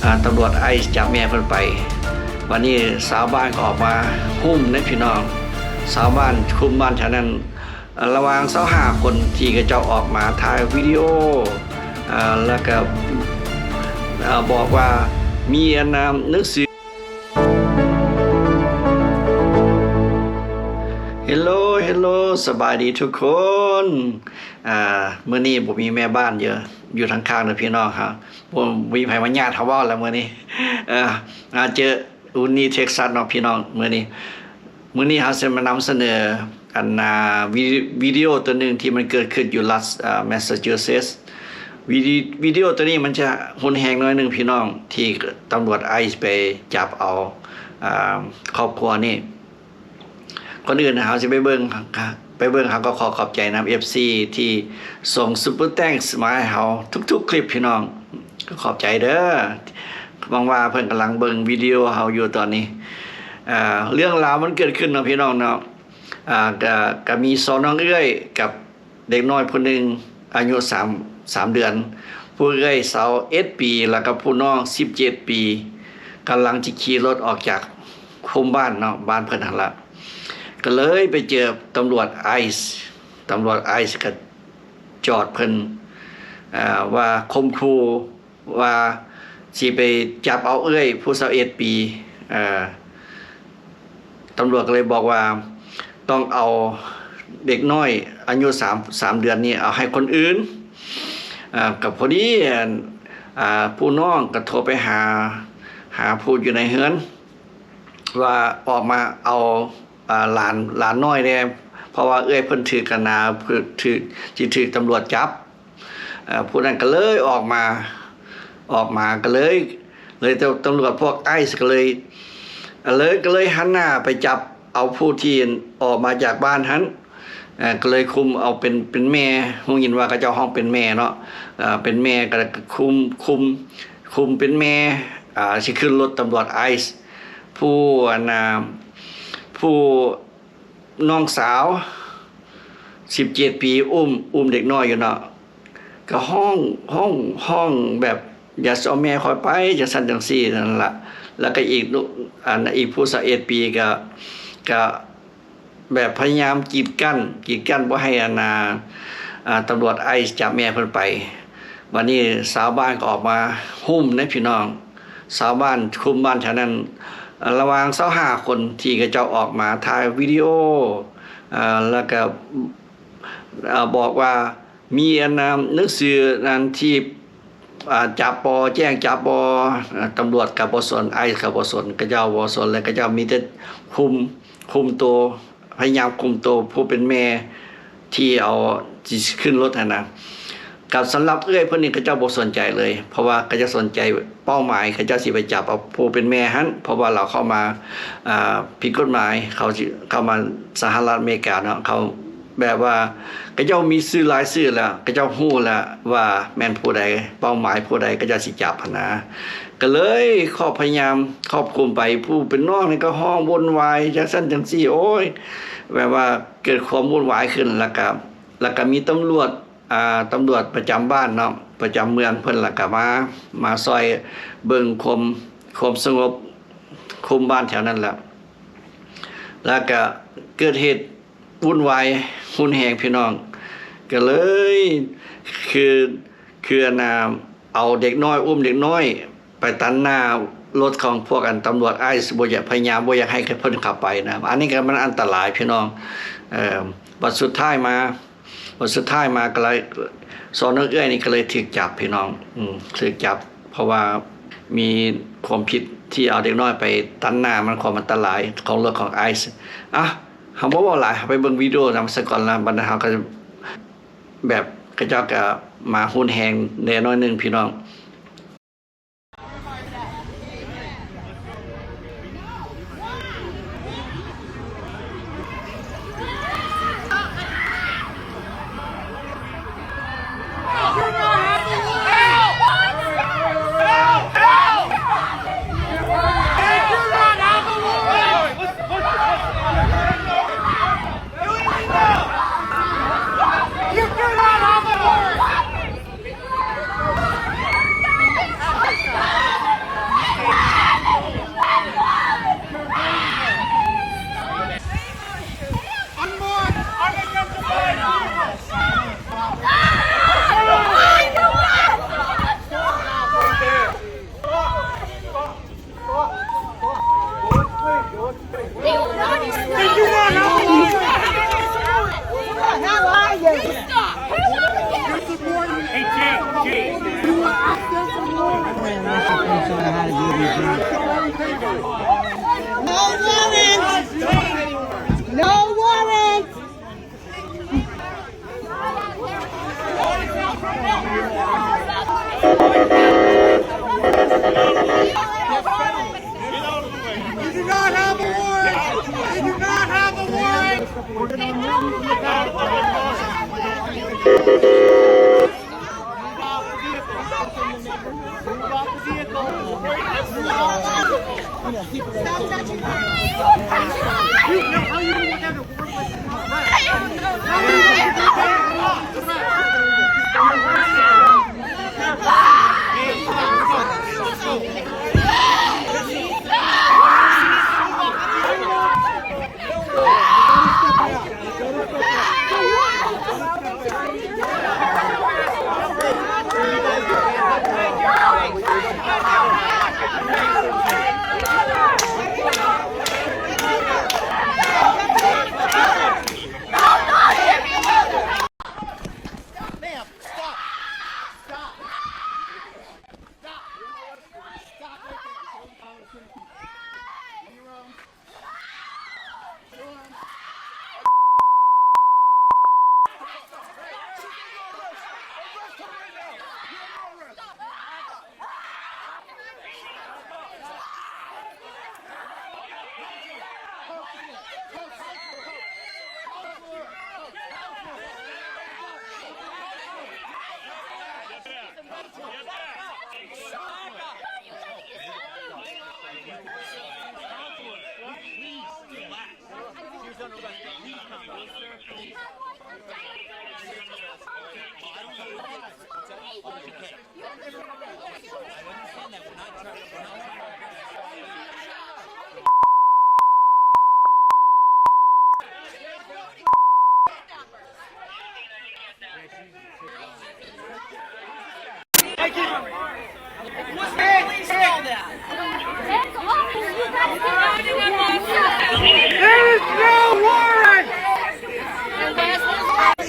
ອ່າ ຕຳຫຼວດໄອສ໌ຈັບແມ່ເພິ່ນໄປ. ບັດນີ້ຊາວບ້ານກໍອອກມາຮຸມເດ້ພີ່ນ້ອງ. ຊາວບ້ານຄຸມບ້ານແຖວນັ້ນ ອ່າ ລະຫວ່າງຊາວຫ້າຄົນທີ່ເຂົາເຈົ້າອອກມາຖ່າຍວິດີໂອ ອ່າ ແລ້ວກໍ ອ່າ ບອກວ່າມີອັນນາໜັງສື ເຮລໂລ ເຮລໂລ ສະບາຍດີທຸກຄົນ. ອ່າ ມື້ນີ້ບໍ່ມີແມ່ບ້ານຢູ່ ຢູ່ທາງຂ້າງເດີພີ່ນ້ອງເຮົາ. ບໍ່ ບໍ່ມີໃຜມາຍາດເຮົາເວົ້າແລ້ວມື້ນີ້. ເອີ ອາ ເຈີອຸນນີເທັກຊັສເນາະພີ່ນ້ອງ. ມື້ນີ້ ມື້ນີ້ເຮົາຊິມານຳສະເໜີອັນ ອ່າ ວິ ວິດີໂອຕົວໜຶ່ງທີ່ມັນເກີດຂຶ້ນຢູ່ລັດ ອ່າ ແມສຊາຈູເຊັດ. ວິ ວິດີໂອຕົວນີ້ມັນຈະຮຸນແຮງໜ້ອຍໜຶ່ງພີ່ນ້ອງ ທີ່ຕຳຫຼວດໄອສ໌ໄປຈັບເອົາ ອ່າ ຄອບຄົວນີ້. ກ່ອນອື່ນເຮົາຊິໄປເບິ່ງ ໄປເບິ່ງ ເຮົາກໍຂໍຂອບໃຈນຳເອັຟຊີທີ່ສົ່ງຊຸບເປີແທັງມາໃຫ້ເຮົາທຸກໆຄລິບພີ່ນ້ອງ. ກໍຂອບໃຈເດີ. ຫວັງວ່າເພິ່ນກຳລັງເບິ່ງວິດີໂອເຮົາຢູ່ຕອນນີ້. ເອີ ເລື່ອງລາວມັນເກີດຂຶ້ນເນາະພີ່ນ້ອງເນາະ. ອ່າ ກະ ກະມີສອງນ້ອງເອື້ອຍກັບ ເດັກນ້ອຍຜູ້ໜຶ່ງອາຍຸສາມ ສາມເດືອນ, ຜູ້ເອື້ອຍຊາວເອັດປີ ແລ້ວກໍຜູ້ນ້ອງສິບເຈັດປີ ກຳລັງຈະຂີ່ລົດອອກຈາກໂຮມບ້ານເນາະ ບ້ານເພິ່ນຫັ້ນລະ ກໍເລີຍໄປເຈີຕຳຫຼວດໄອສ໌. ຕຳຫຼວດໄອສ໌ກໍຈອດເພິ່ນ ເອີ ວ່າຂົ່ມຂູ່ ວ່າຊິໄປຈັບເອົາເອື້ອຍຜູ້ຊາວເອັດປີ. ເອີ ຕຳຫຼວດກໍເລີຍບອກວ່າ ຕ້ອງເອົາເດັກນ້ອຍອາຍຸສາມ ສາມເດືອນນີ້ເອົາໃຫ້ຄົນອື່ນ. ເອີ ກໍພໍດີ ອັນ ອ່າ ຜູ້ນ້ອງກໍໂທໄປຫາ ຫາຜູ້ຢູ່ໃນເຮືອນ ວ່າອອກມາເອົາ ອ່າ ຫຼານ ຫຼານນ້ອຍແດ່ ເພາະວ່າເອື້ອຍເພິ່ນຖືກກັນນາ ຖືກ ຊິຖືກຕຳຫຼວດຈັບ. ເອີ ຜູ້ນັ້ນກໍເລີຍອອກມາ ອອກມາກໍເລີຍ ເລີຍຕຳຫຼວດພວກໄອສ໌ກໍເລີຍ ເລີຍ ກໍເລີຍຫັນໜ້າໄປຈັບເອົາຜູ້ທີ່ອອກມາຈາກບ້ານຫັ້ນ. ເອີ ກໍເລີຍຄຸມເອົາເປັນ ເປັນແມ່ ຮູ້ຍິນວ່າເຂົາເຈົ້າຮ້ອງເປັນແມ່ເນາະ ເປັນແມ່ກໍຄຸມ ຄຸມ ຄຸມເປັນແມ່ ຊິຂຶ້ນລົດຕຳຫຼວດໄອສ໌. ຜູ້ ອັນ ຜູ້ ນ້ອງສາວສິບເຈັດປີ ອຸ້ມ ອຸ້ມເດັກນ້ອຍຢູ່ເນາະ ກໍຮ້ອງ ຮ້ອງ ຮ້ອງແບບ ຢ່າຊິເອົາແມ່ຂ້ອຍໄປ ຈັ່ງຊັ້ນຈັ່ງຊີ້ນັ້ນລະ. ແລ້ວກໍອີກ ອັນ ອີກຜູ້ຊາວເອັດປີ ກໍ ກໍແບບພະຍາຍາມກີດກັ້ນ ກີດກັ້ນບໍ່ໃຫ້ ອັນ ອ່າ ຕຳຫຼວດໄອສ໌ຈັບແມ່ເພິ່ນໄປ. ບັດນີ້ຊາວບ້ານກໍອອກມາຮຸມເດ້ພີ່ນ້ອງ. ຊາວບ້ານ ຄຸມບ້ານແຖວນັ້ນ ລະຫວ່າງຊາວຫ້າຄົນທີ່ເຂົາເຈົ້າອອກມາຖ່າຍວິດີໂອ ແລ້ວກໍ ບອກວ່າມີອັນໜັງສືນັ້ນທີ່ ຈັບບໍ່ ແຈ້ງຈັບບໍ່. ຕຳຫຼວດກໍບໍ່ສົນ ໄອສ໌ກໍບໍ່ສົນ ເຂົາເຈົ້າບໍ່ສົນເລີຍ ເຂົາເຈົ້າມີແຕ່ຄຸມ ຄຸມໂຕ ພະຍາຍາມຄຸມໂຕຜູ້ເປັນແມ່ທີ່ເອົາ ທີ່ຂຶ້ນລົດຫັ້ນນະ. ກັບສຳລັບເອື້ອຍເພິ່ນນີ້ ເຂົາເຈົ້າບໍ່ສົນໃຈເລີຍ ເພາະວ່າເຂົາເຈົ້າສົນໃຈເປົ້າໝາຍ ເຂົາເຈົ້າຊິໄປຈັບເອົາຜູ້ເປັນແມ່ຫັ້ນ ເພາະວ່າລາວເຂົ້າມາ ອ່າ ຜິດກົດໝາຍ ເຂົາຊິເຂົ້າມາສະຫະລັດອາເມລິກາເນາະ ເຂົາ ແບບວ່າເຂົາເຈົ້າມີຊື່ລາຍຊື່ແລ້ວ ເຂົາເຈົ້າຮູ້ແລ້ວວ່າແມ່ນຜູ້ໃດ ເປົ້າໝາຍຜູ້ໃດ ເຂົາເຈົ້າຊິຈັບຫັ້ນນະ. ກໍເລີຍຄອບ ພະຍາຍາມຄອບຄຸມໄປ ຜູ້ເປັນນ້ອງນີ້ກໍຮ້ອງວຸ່ນວາຍຈັ່ງຊັ້ນຈັ່ງຊີ້ ໂອ້ຍ ແບບວ່າເກີດຄວາມວຸ່ນວາຍຂຶ້ນ ແລ້ວກໍ ແລ້ວກໍມີຕຳຫຼວດ ອ່າ ຕຳຫຼວດປະຈຳບ້ານເນາະ ປະຈຳເມືອງເພິ່ນ ແລ້ວກໍມາ ມາຊ່ອຍເບິ່ງຄວາມ ຄວາມສະຫງົບ ຄຸມບ້ານແຖວນັ້ນແຫຼະ ແລ້ວກໍເກີດເຫດ ວຸ່ນວາຍຮຸນແຮງພີ່ນ້ອງ ກໍເລີຍ ຄື ຄືອັນນ່າ ເອົາເດັກນ້ອຍ ອຸ້ມເດັກນ້ອຍໄປຕັດໜ້າລົດຂອງພວກອັນຕຳຫຼວດໄອສ໌ ບໍ່ຢາກ ພະຍາຍາມບໍ່ຢາກໃຫ້ເພິ່ນເຂົ້າໄປນະ. ອັນນີ້ກໍມັນອັນຕະລາຍພີ່ນ້ອງ. ເອີ ບັດສຸດທ້າຍມາ ບັດສຸດທ້າຍມາກໍເລີຍ ສອງນ້ອງເອື້ອຍນີ້ກໍເລີຍຖືກຈັບພີ່ນ້ອງ ອືມ ຖືກຈັບ ເພາະວ່າມີຄວາມຜິດທີ່ເອົາເດັກນ້ອຍໄປຕັດໜ້າ ມັນຄວາມອັນຕະລາຍຂອງລົດຂອງໄອສ໌. ອ່ະ ເຮົາບໍ່ເວົ້າຫຼາຍ ເຮົາໄປເບິ່ງວິດີໂອນຳສາກ່ອນລະ ບັດນັ້ນເຮົາກໍ ແບບເຂົາເຈົ້າກໍມາຮຸນແຮງແດ່ໜ້ອຍໜຶ່ງພີ່ນ້ອງ. No warrant! No warrant! You do not have a warrant! You do not have a warrant! Move off the vehicle. Move off the vehicle. Move off the vehicle. How you gonna look at the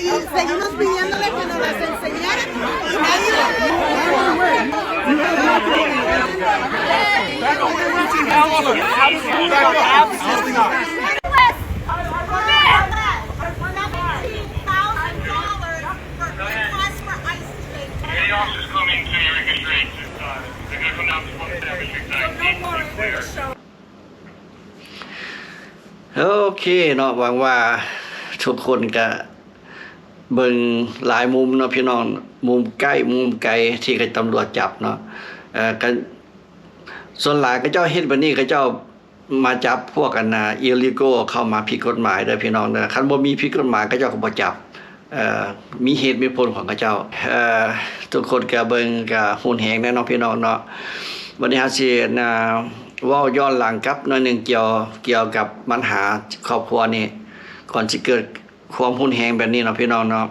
Y seguimos pidiéndole que nos las enseñara y nadie loໂອເຄເນາະ ຫວັງວ່າທຸກຄົນກະເບິ່ງຫຼາຍມຸມເນາະພີ່ນ້ອງ, ມຸມໃກ້ມຸມໄກທີ່ເຂົາຕຳຫຼວດຈັບເນາະ. ເອີ ກະສ່ວນຫຼາຍເຂົາເຈົ້າເຮັດແບບນີ້ ເຂົາເຈົ້າ ມາຈັບພວກອັນນ່າ illegal ເຂົ້າມາຜິດກົດໝາຍເດີພີ່ນ້ອງເດີ. ຄັນບໍ່ມີຜິດກົດໝາຍ ເຂົາເຈົ້າກໍບໍ່ຈັບ. ເອີ ມີເຫດມີຜົນຂອງເຂົາເຈົ້າ. ເອີ ທຸກຄົນກໍເບິ່ງກໍຮຸນແຮງແນ່ເນາະພີ່ນ້ອງເນາະ. ບັດນີ້ເຮົາຊິ ອັນນ່າ ເວົ້າຍ້ອນຫຼັງກັບໜ້ອຍໜຶ່ງ ກ່ຽວ ກ່ຽວກັບບັນຫາຄອບຄົວນີ້ ກ່ອນຊິເກີດຄວາມຮຸນແຮງແບບນີ້ເນາະພີ່ນ້ອງເນາະ.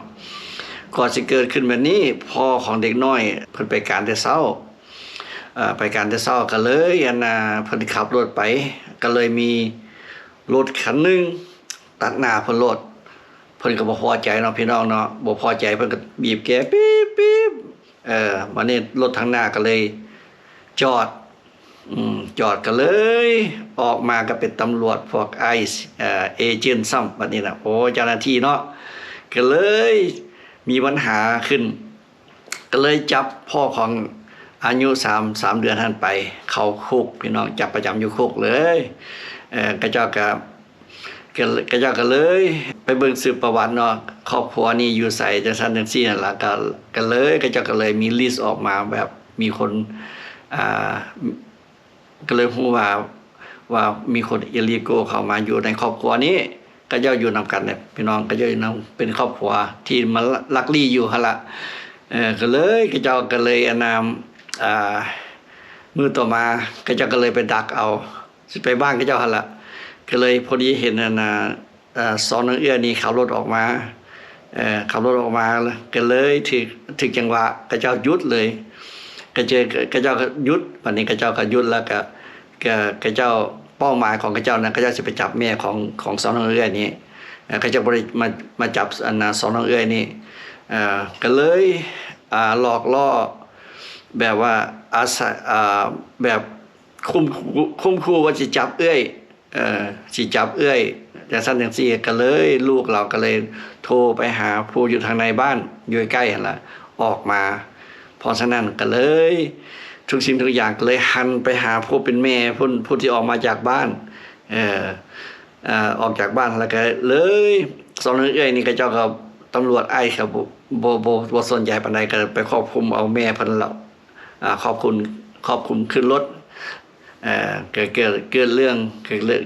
ກ່ອນຊິເກີດຂຶ້ນແບບນີ້ ພໍ່ຂອງເດັກນ້ອຍເພິ່ນໄປການແຕ່ເຊົ້າ ເອີ ໄປການແຕ່ເຊົ້າ ກໍເລີຍ ອັນນ່າ ເພິ່ນຂັບລົດໄປ ກໍເລີຍມີລົດຄັນໜຶ່ງຕັດໜ້າເພິ່ນໂລດ. ເພິ່ນກໍບໍ່ພໍໃຈເນາະພີ່ນ້ອງເນາະ, ບໍ່ພໍໃຈ ເພິ່ນກໍບີບແກປີບໆ ເອີ ບາດນີ້ລົດທາງໜ້າກໍເລີຍຈອດ ອືມ ຈອດ ກໍເລີຍອອກມາກໍເປັນຕຳຫຼວດພວກໄອສ໌ ເອີ ເອເຈັນຊ້ຳ. ບາດນີ້ນະ ໂອ້ ເຈົ້າໜ້າທີ່ເນາະ ກໍເລີຍມີບັນຫາຂຶ້ນ. ກໍເລີຍຈັບພໍ່ຂອງອາຍຸສາມ ສາມເດືອນຫັ້ນໄປເຂົ້າຄຸກພີ່ນ້ອງ, ຈັບປະຈຳຢູ່ຄຸກເລີຍ. ເອີ ເຂົາເຈົ້າກໍ ເຂົາເຈົ້າກໍເລີຍໄປເບິ່ງສືບປະຫວັດເນາະ, ຄອບຄົວນີ້ຢູ່ໃສ ຈັ່ງຊັ້ນຈັ່ງຊີ້ຫັ້ນລະ. ກໍ ກໍເລີຍ ເຂົາເຈົ້າກໍເລີຍມີລິສອອກມາ ແບບມີຄົນ ອ່າ ກໍເລີຍຮູ້ວ່າ ວ່າມີຄົນ illegal ເຂົ້າມາຢູ່ໃນຄອບຄົວນີ້. ເຂົາເຈົ້າຢູ່ນຳກັນເດ້ພີ່ນ້ອງ, ເຂົາເຈົ້າຢູ່ນຳ ເປັນຄອບຄົວທີ່ມາລັກລີ້ຢູ່ຫັ້ນລະ. ເອີ ກໍເລີຍ ເຂົາເຈົ້າກໍເລີຍ ອັນນ່າ ອ່າ ມື້ຕໍ່ມາ ເຂົາເຈົ້າກໍເລີຍໄປດັກເອົາ ຊິໄປບ້ານເຂົາເຈົ້າຫັ້ນລະ. ກໍເລີຍພໍດີເຫັນ ອັນນ່າ ເອີ ສອງນ້ອງເອື້ອຍນີ້ຂັບລົດອອກມາ ເອີ ຂັບລົດອອກມາ ກໍເລີຍຖືກ ຖືກຈັງຫວະ ເຂົາເຈົ້າຢຸດເລີຍ. ເຂົາເຈົ້າ ເຂົາເຈົ້າກໍຢຸດ, ບາດນີ້ເຂົາເຈົ້າກໍຢຸດ ແລ້ວກໍ ກໍ ເຂົາເຈົ້າ ເປົ້າໝາຍຂອງເຂົາເຈົ້ານັ້ນ ເຂົາເຈົ້າຊິໄປຈັບແມ່ຂອງ ຂອງສອງນ້ອງເອື້ອຍນີ້. ເອີ ເຂົາເຈົ້າບໍ່ໄດ້ມາ ມາຈັບ ອັນນ່າ ສອງນ້ອງເອື້ອຍນີ້. ເອີ ກໍເລີຍ ອ່າ ຫຼອກລໍ້ ແບບວ່າອາໄສ ອ່າ ແບບຂົ່ມ ຂົ່ມຂູ່ວ່າຊິຈັບເອື້ອຍ ເອີ ຊິຈັບເອື້ອຍ ຈັ່ງຊັ້ນຈັ່ງຊີ້ ກໍເລີຍ ລູກລາວກໍເລີຍໂທໄປຫາຜູ້ຢູ່ທາງໃນບ້ານ ຢູ່ໃກ້ຫັ້ນລະ ອອກມາ. ເພາະສະນັ້ນກໍເລີຍ ທຸກສິ່ງທຸກຢ່າງກໍເລີຍຫັນໄປຫາຜູ້ເປັນແມ່ພຸ້ນ ຜູ້ທີ່ອອກມາຈາກບ້ານ ເອີ ອາ ອອກຈາກບ້ານ ແລ້ວກໍເລີຍ ສອງເອື້ອຍນີ້ ເຂົາເຈົ້າກໍ ຕຳຫຼວດໄອສ໌ກໍບໍ່ ບໍ່ ບໍ່ ບໍ່ສົນໃຈປານໃດ ກໍໄປຄວບຄຸມເອົາແມ່ເພິ່ນແລ້ວ ອາ ຄວບຄຸມ ຄວບຄຸມຂຶ້ນລົດ ເອີ ກໍເກີດ ເກີດເລື່ອງ ເກີດເລື່ອງ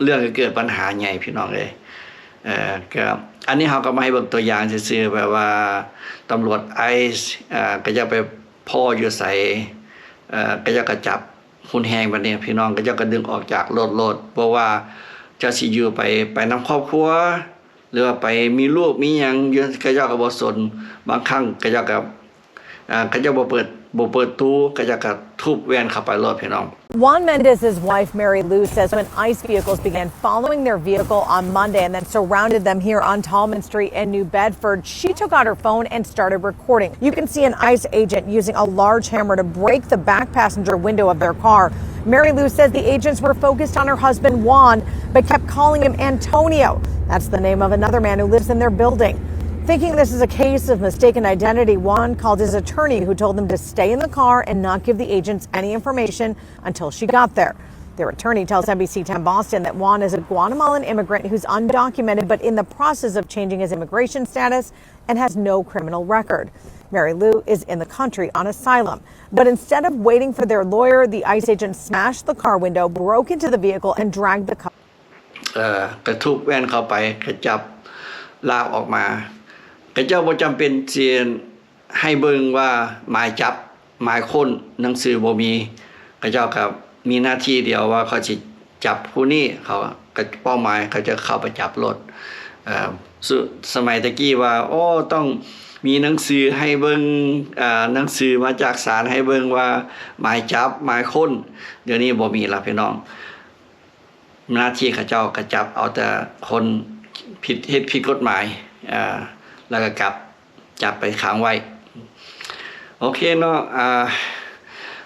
ເລື່ອງກໍເກີດບັນຫາໃຫຍ່ ພີ່ນ້ອງເອີຍ. ເອີ ກໍອັນນີ້ເຮົາກໍມາໃຫ້ເບິ່ງຕົວຢ່າງຊື່ໆ ແບບວ່າຕຳຫຼວດໄອສ໌ ເອີ ເຂົາເຈົ້າໄປພໍ້ຢູ່ໃສ ເອີ ເຂົາເຈົ້າກໍຈັບ ຮຸນແຮງປານນີ້ ພີ່ນ້ອງ ເຂົາເຈົ້າກໍດຶງອອກຈາກລົດໂລດ ບໍ່ວ່າເຈົ້າຊິຢູ່ໄປ ໄປນຳຄອບຄົວ ຫຼືວ່າໄປມີລູກມີຫຍັງຢູ່ ເຂົາເຈົ້າກໍບໍ່ສົນ. ບາງຄັ້ງເຂົາເຈົ້າກໍ ເອີ ເຂົາເຈົ້າບໍ່ເປີດ ບໍ່ເປີດຕູ້ ເຂົາເຈົ້າກໍທຸບແວ່ນເຂົ້າໄປໂລດ ພີ່ນ້ອງ. Juan Mendez's wife, Mary Lou, says when ICE vehicles began following their vehicle on Monday and then surrounded them here on Tallman Street in New Bedford, she took out her phone and started recording. You can see an ICE agent using a large hammer to break the back passenger window of their car. Mary Lou says the agents were focused on her husband, Juan, but kept calling him Antonio. That's the name of another man who lives in their building. Thinking this is a case of mistaken identity, Juan called his attorney, who told him to stay in the car and not give the agents any information until she got there. Their attorney tells N B C ten Boston that Juan is a Guatemalan immigrant who's undocumented but in the process of changing his immigration status and has no criminal record. Mary Lou is in the country on asylum. But instead of waiting for their lawyer, the ICE agent smashed the car window, broke into the vehicle, and dragged the couple. ເອີ ກະທຸບແວ່ນເຂົ້າໄປ ກະຈັບລາກອອກມາ. ເຂົາເຈົ້າບໍ່ຈຳເປັນຊິໃຫ້ເບິ່ງວ່າໝາຍຈັບ ໝາຍຄົ້ນ ໜັງສືບໍ່ມີ. ເຂົາເຈົ້າກະມີໜ້າທີ່ດຽວວ່າເຂົາຊິຈັບຜູ້ນີ້ ເຂົາກະເປົ້າໝາຍ ເຂົາຈະເຂົ້າໄປຈັບໂລດ. ເອີ ສະ ສະໄໝແຕ່ກີ້ວ່າ ໂອ້ ຕ້ອງມີໜັງສືໃຫ້ເບິ່ງ ເອີ ໜັງສືມາຈາກສານໃຫ້ເບິ່ງວ່າໝາຍຈັບ ໝາຍຄົ້ນ. ດຽວນີ້ບໍ່ມີລະ ພີ່ນ້ອງ. ໜ້າທີ່ເຂົາເຈົ້າກະຈັບເອົາແຕ່ຄົນຜິດ ເຮັດຜິດກົດໝາຍ ເອີ ແລ້ວກະກັບ ຈັບໄປຂັງໄວ້. ໂອເຄເນາະ ອ່າ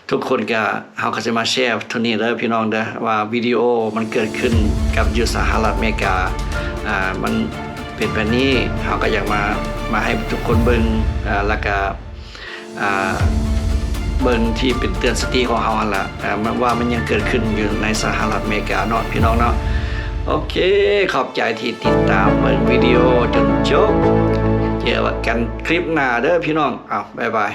ທຸກຄົນກະ ເຮົາກະຊິມາແຊເທົ່ານີ້ເດີພີ່ນ້ອງເດີ ວ່າວິດີໂອມັນເກີດຂຶ້ນກັບຢູ່ສະຫະລັດອາເມລິກາ ອ່າ ມັນເປັນແບບນີ້. ເຮົາກະຢາກມາ ມາໃຫ້ທຸກຄົນເບິ່ງ ອ່າ ແລ້ວກະ ອ່າ ເບິ່ງທີ່ເປັນເຕືອນສະຕິຂອງເຮົາຫັ້ນລະ ອ່າ ວ່າມັນຍັງເກີດຂຶ້ນຢູ່ໃນສະຫະລັດອາເມລິກາເນາະ ພີ່ນ້ອງເນາະ. ໂອເຄ ຂອບໃຈທີ່ຕິດຕາມເບິ່ງວິດີໂອຈົນຈົບ. ເຈີກັນຄລິບໜ້າເດີພີ່ນ້ອງ. ເອົາ ບາຍບາຍ.